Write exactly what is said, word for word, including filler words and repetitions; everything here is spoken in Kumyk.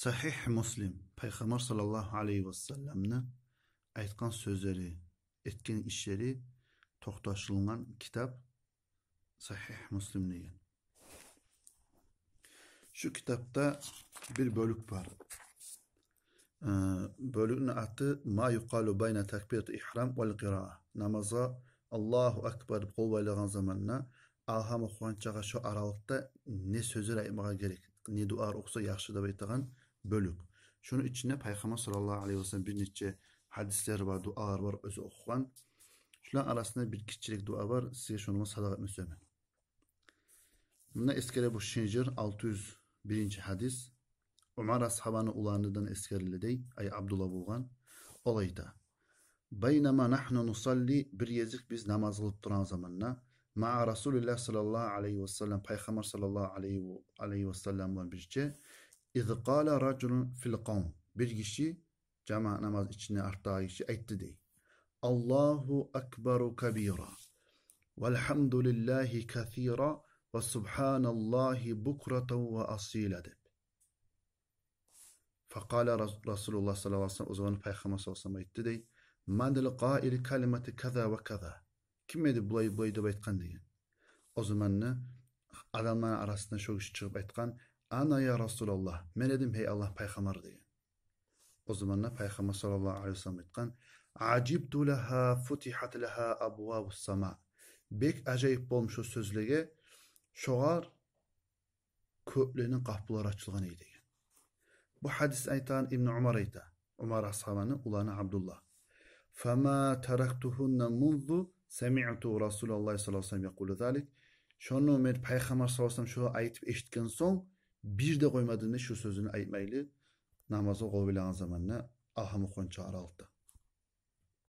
Сагьигь Муслим, Пайхаммар саллаллагьу алайгьи ва салламны айтгъан сёзлери, этген ишлери токъташылгъан китап Сагьигь Муслим деген. Шу китапда бир бёлюк бар. Э, бёлюкню аты «Ма юкъалу байна такбирату ихрам вал къираа». Намазгъа «Аллагьу акбар» деп къол байлагъан заманда, алгьам охугъанчагъа шо аралыкъда не сёзлер айтмагъа герек, не дуалар охуса яхшы деп айтагъан бёлюк. Шону ичинде Пайхаммар саллаллагьу алайгьи ва саллам бир нече гьадислер бар, дуалар бар оьзю охугъан. Шуланы арасында бир гиччирек дуа бар, сизге шону садагъа этме сюемен. Мунда эсгере бу Шинжир, алты юз биринчи гьадис. Умар асгьабаны уланындан эсгериле дей, ай Абдулла болгъан. Ол айта: «Байнама нахну нусалли», бир гезик биз намаз къылып турагъан заманда, «маа Расулиллагь саллаллагьу алайгьи ва саллам», Пайхаммар саллаллагьу алайгьи ва, алайгьи ва саллам булан бирче, «из къала ражулун фил къавм», бир гиши жамаат намаз ичинде артдагъы гиши айтды дей: «Аллагьу акбару кабира, валгьамдулиллагьи касира, ва субгьаналлагьи букратан ва асила», деп. Факъала Рас-, Расулуллагь саллаллагьу алайгьи ва саллам, о заман Пайхаммар саллаллагьу алайгьи ва саллам айтды дей: «Манил къаил калимати каза ва каза?» Ким эди булай, булай деп айтгъан деген. О заманда адамланы арасындан шо гиши чыгъып айтгъан: «Ана, я Расулаллагь, мен эдим, гьей Аллагь Пайхаммар», деген. О заманда Пайхаммар саллаллагьу алайгьи ва саллам айтгъан: «Ажибту лагьа, футигьат лагьа абвабус сама». Бек ажайып болдум шо сёзлеге, шогъар кёклени къапулары ачылгъан эди деген. Бу гьадис айтагъан Ибну Умар айта, Умар асгьабаны уланы Абдулла. «Фама тарактугьунна мунзу самиъту Расулаллагьи саллаллагьу алайгьи ва саллам якъулу залик». Шону мен Пайхаммар саллаллагьу алайгьи ва саллам шо айтып эшитген сонг, бир де къоймадым дей шо сёзню айтмайлы, намазгъа къол байлагъан заманда, алгьам охугъанча аралыкъда.